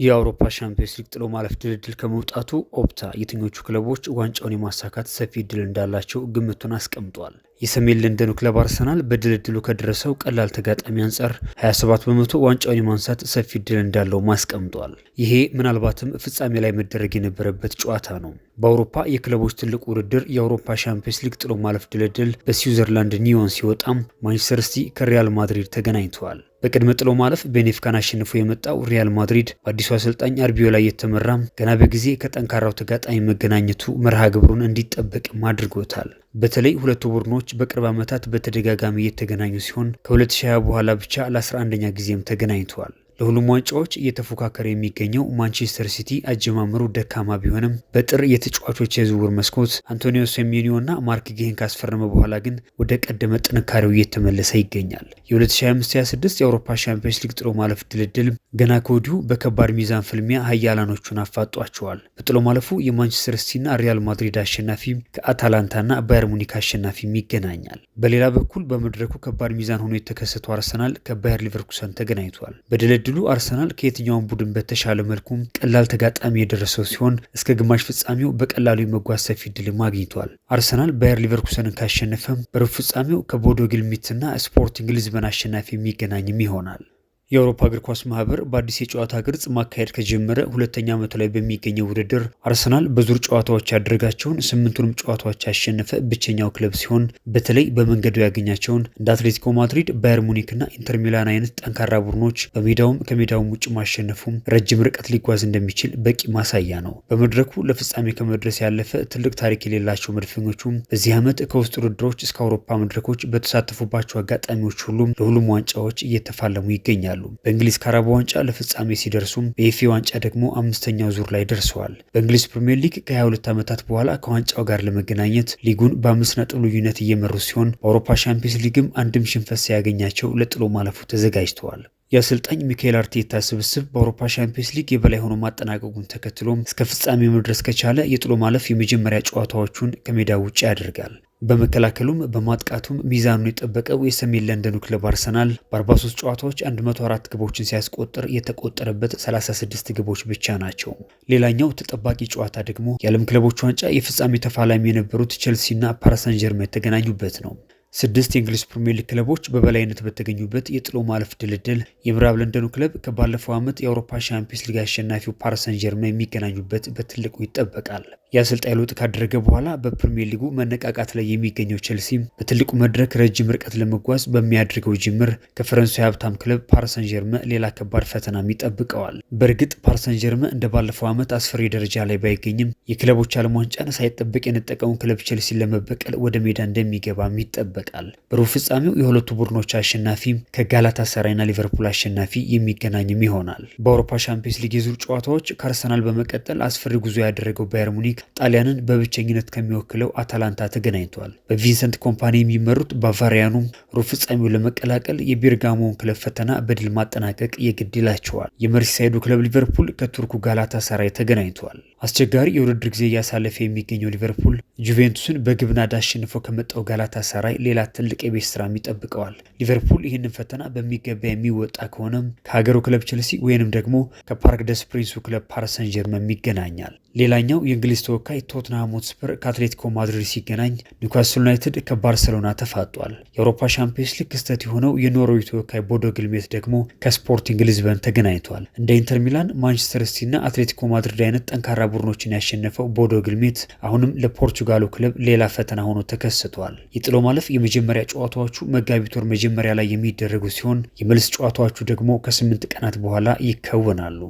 የአውሮፓ ሻምፒዮንስ ሊግ ጥሎ ማለፍ ድልድል ከመውጣቱ ኦፕታ የትኞቹ ክለቦች ዋንጫውን የማሳካት ሰፊ እድል እንዳላቸው ግምቱን አስቀምጧል። የሰሜን ለንደኑ ክለብ አርሰናል በድልድሉ ከደረሰው ቀላል ተጋጣሚ አንጻር 27% ዋንጫውን የማንሳት ሰፊ እድል እንዳለውም አስቀምጧል። ይሄ ምናልባትም ፍጻሜ ላይ መደረግ የነበረበት ጨዋታ ነው። በአውሮፓ የክለቦች ትልቁ ውድድር የአውሮፓ ሻምፒዮንስ ሊግ ጥሎ ማለፍ ድልድል በስዊዘርላንድ ኒዮን ሲወጣም ማንቸስተር ሲቲ ከሪያል ማድሪድ ተገናኝተዋል። በቅድመ ጥሎ ማለፍ ቤኔፊካን አሸንፎ የመጣው ሪያል ማድሪድ በአዲሱ አሰልጣኝ አርቢዮላ እየተመራ ገና በጊዜ ከጠንካራው ተጋጣሚ መገናኘቱ መርሃ ግብሩን እንዲጠበቅም አድርጎታል። በተለይ ሁለቱ ቡድኖች በቅርብ ዓመታት በተደጋጋሚ እየተገናኙ ሲሆን፣ ከ2020 በኋላ ብቻ ለ11ኛ ጊዜም ተገናኝተዋል። ለሁሉም ዋንጫዎች እየተፎካከረ የሚገኘው ማንቸስተር ሲቲ አጀማመሩ ደካማ ቢሆንም፣ በጥር የተጫዋቾች የዝውውር መስኮት አንቶኒዮ ሴሜኒዮ እና ማርክ ጌህን ካስፈረመ በኋላ ግን ወደ ቀደመ ጥንካሬው እየተመለሰ ይገኛል። የ2025/26 የአውሮፓ ሻምፒዮንስ ሊግ ጥሎ ማለፍ ድልድል ገና ከወዲሁ በከባድ ሚዛን ፍልሚያ ሀያላኖቹን አፋጧቸዋል። በጥሎ ማለፉ የማንቸስተር ሲቲና ሪያል ማድሪድ አሸናፊ ከአታላንታና ባየር ሙኒክ አሸናፊም ይገናኛል። በሌላ በኩል በመድረኩ ከባድ ሚዛን ሆኖ የተከሰተው አርሰናል ከባየር ሊቨርኩሰን ተገናኝቷል። በድልድሉ አርሰናል ከየትኛውም ቡድን በተሻለ መልኩም ቀላል ተጋጣሚ የደረሰው ሲሆን፣ እስከ ግማሽ ፍጻሜው በቀላሉ የመጓዝ ሰፊ እድልም አግኝቷል። አርሰናል ባየር ሊቨርኩሰንን ካሸነፈም በሩብ ፍጻሜው ከቦዶ ግሊምትና ስፖርቲንግ ሊዝበን አሸናፊ የሚገናኝም ይሆናል። የአውሮፓ እግር ኳስ ማህበር በአዲስ የጨዋታ ቅርጽ ማካሄድ ከጀመረ ሁለተኛ ዓመቱ ላይ በሚገኘው ውድድር አርሰናል በዙር ጨዋታዎች ያደረጋቸውን ስምንቱንም ጨዋታዎች ያሸነፈ ብቸኛው ክለብ ሲሆን፣ በተለይ በመንገዱ ያገኛቸውን እንደ አትሌቲኮ ማድሪድ፣ ባየር ሙኒክ እና ኢንተር ሚላን አይነት ጠንካራ ቡድኖች በሜዳውም ከሜዳውም ውጭ ማሸነፉም ረጅም ርቀት ሊጓዝ እንደሚችል በቂ ማሳያ ነው። በመድረኩ ለፍጻሜ ከመድረስ ያለፈ ትልቅ ታሪክ የሌላቸው መድፈኞቹም በዚህ ዓመት ከውስጥ ውድድሮች እስከ አውሮፓ መድረኮች በተሳተፉባቸው አጋጣሚዎች ሁሉም ለሁሉም ዋንጫዎች እየተፋለሙ ይገኛሉ። በእንግሊዝ ካራባ ዋንጫ ለፍጻሜ ሲደርሱም፣ በኤፍኤ ዋንጫ ደግሞ አምስተኛው ዙር ላይ ደርሰዋል። በእንግሊዝ ፕሪምየር ሊግ ከ22 ዓመታት በኋላ ከዋንጫው ጋር ለመገናኘት ሊጉን በ5 ነጥብ ልዩነት እየመሩ ሲሆን፣ በአውሮፓ ሻምፒዮንስ ሊግም አንድም ሽንፈት ሳያገኛቸው ለጥሎ ማለፉ ተዘጋጅተዋል። የአሰልጣኝ ሚካኤል አርቴታ ስብስብ በአውሮፓ ሻምፒዮንስ ሊግ የበላይ ሆኖ ማጠናቀቁን ተከትሎም እስከ ፍጻሜ መድረስ ከቻለ የጥሎ ማለፍ የመጀመሪያ ጨዋታዎቹን ከሜዳ ውጭ ያደርጋል። በመከላከሉም በማጥቃቱም ሚዛኑን የጠበቀው የሰሜን ለንደኑ ክለብ አርሰናል በ43 ጨዋታዎች 104 ግቦችን ሲያስቆጥር የተቆጠረበት 36 ግቦች ብቻ ናቸው። ሌላኛው ተጠባቂ ጨዋታ ደግሞ የዓለም ክለቦች ዋንጫ የፍጻሜ ተፋላሚ የነበሩት ቼልሲና ፓሪሰን ዠርማ የተገናኙበት ነው። ስድስት የእንግሊዝ ፕሪምየር ሊግ ክለቦች በበላይነት በተገኙበት የጥሎ ማለፍ ድልድል የምዕራብ ለንደኑ ክለብ ከባለፈው ዓመት የአውሮፓ ሻምፒዮንስ ሊግ አሸናፊው ፓሪሰን ዠርማ የሚገናኙበት በትልቁ ይጠበቃል። የአሰልጣኝ ለውጥ ካደረገ በኋላ በፕሪምየር ሊጉ መነቃቃት ላይ የሚገኘው ቼልሲ በትልቁ መድረክ ረጅም ርቀት ለመጓዝ በሚያደርገው ጅምር ከፈረንሳይ ሀብታም ክለብ ፓሪሰን ዠርማ ሌላ ከባድ ፈተናም ይጠብቀዋል። በእርግጥ ፓሪሰን ዠርማ እንደ ባለፈው ዓመት አስፈሪ ደረጃ ላይ ባይገኝም፣ የክለቦች ዓለም ዋንጫን ሳይጠበቅ የነጠቀውን ክለብ ቼልሲን ለመበቀል ወደ ሜዳ እንደሚገባም ይጠበቃል። በሩብ ፍጻሜው የሁለቱ ቡድኖች አሸናፊ ከጋላታ ሰራይና ሊቨርፑል አሸናፊ የሚገናኝም ይሆናል። በአውሮፓ ሻምፒዮንስ ሊግ የዙር ጨዋታዎች ከአርሰናል በመቀጠል አስፈሪ ጉዞ ያደረገው ባየር ሙኒክ ጣሊያንን በብቸኝነት ከሚወክለው አታላንታ ተገናኝቷል። በቪንሰንት ኮምፓኒ የሚመሩት ባቫሪያኑም ሩብ ፍጻሜውን ለመቀላቀል የቤርጋሞውን ክለብ ፈተና በድል ማጠናቀቅ የግድ ይላቸዋል። የመርሲሳይዱ ክለብ ሊቨርፑል ከቱርኩ ጋላታ ሰራይ ተገናኝቷል። አስቸጋሪ የውድድር ጊዜ እያሳለፈ የሚገኘው ሊቨርፑል ጁቬንቱስን በግብ ናዳ አሸንፎ ከመጣው ጋላታ ሰራይ ሌላ ትልቅ የቤት ስራም ይጠብቀዋል። ሊቨርፑል ይህንን ፈተና በሚገባ የሚወጣ ከሆነም ከሀገሩ ክለብ ቼልሲ ወይንም ደግሞ ከፓርክ ደስ ፕሪንሱ ክለብ ፓሪሰን ዠርመን ይገናኛል። ሌላኛው የእንግሊዝ ተወካይ ቶትንሃም ሆትስፐር ከአትሌቲኮ ማድሪድ ሲገናኝ፣ ኒውካስል ዩናይትድ ከባርሰሎና ተፋጧል። የአውሮፓ ሻምፒዮንስ ሊግ ክስተት የሆነው የኖርዌይ ተወካይ ቦዶ ግሊምት ደግሞ ከስፖርቲንግ ሊዝበን ተገናኝቷል። እንደ ኢንተር ሚላን፣ ማንቸስተር ሲቲ እና አትሌቲኮ ማድሪድ አይነት ጠንካራ ቡድኖችን ያሸነፈው ቦዶ ግሊምት አሁንም ለፖርቹጋሉ ክለብ ሌላ ፈተና ሆኖ ተከስቷል። የጥሎ ማለፍ የመጀመሪያ ጨዋታዎቹ መጋቢት ወር መጀመሪያ ላይ የሚደረጉ ሲሆን፣ የመልስ ጨዋታዎቹ ደግሞ ከ8 ቀናት በኋላ ይከወናሉ።